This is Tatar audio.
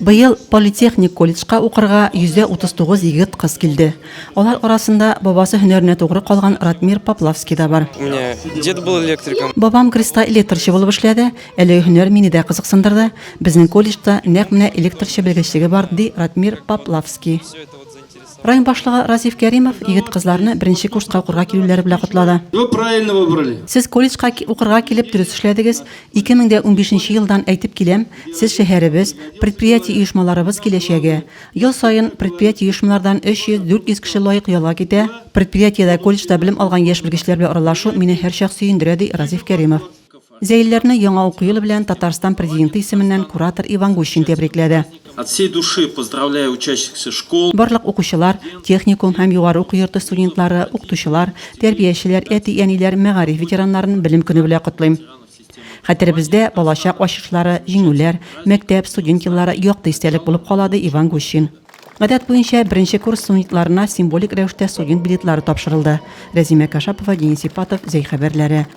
Быел политехник колледжка укырга 139 егет-кыз килде. Алар арасында бабасы һөнәренә тугры калган Ратмир Поплавский да бар. У меня дед был электриком. Бабам ГРЭСта электрчы булып эшләде. Әлеге һөнәр мине дә кызыксындырды. Безнең колледжда нәкъ менә электрчы белгечлеге бар, ди Ратмир Поплавский. Район башлыгы Разиф Кәримов егет-кызларны беренче курска укырга килүләре белән котлады. Вы правильно выбрали. Сез колледжка укырга килеп дөрес эшләдегез. 2015 нче елдан әйтеп киләм, сез шәһәребез, предприятие-оешмаларыбыз киләчәге. Ел саен предприятие-оешмалардан 300-400 кеше лаек ялга китә. Предприятиедә, колледжда белем алган яшь белгечләр белән аралашу мине һәрчак сөендерә, ди Разиф Кәримов. Зәйлеләрне яңа уку елы белән Татарстан Президенты исеменнән куратор Иван Гущин тәбрикләде. От всей души поздравляю учащихся школ. Барлык укучылар, техникум һәм югары уку йорты студентлары, укытучылар, тәрбиячеләр, әти-әниләр, мәгариф ветераннарын Белем көне белән котлыйм. Хәтеребездә балачак ачышлары, җиңүләр, мәктәп, студент еллары якты истәлек булып кала, ди Иван Гущин. Гадәт буенча, беренче курс студентларына символик рәвештә студент билетлары тапшырылды. Рәзимә Кашапова, Денис Ипатов, Зәй хәбәрләре.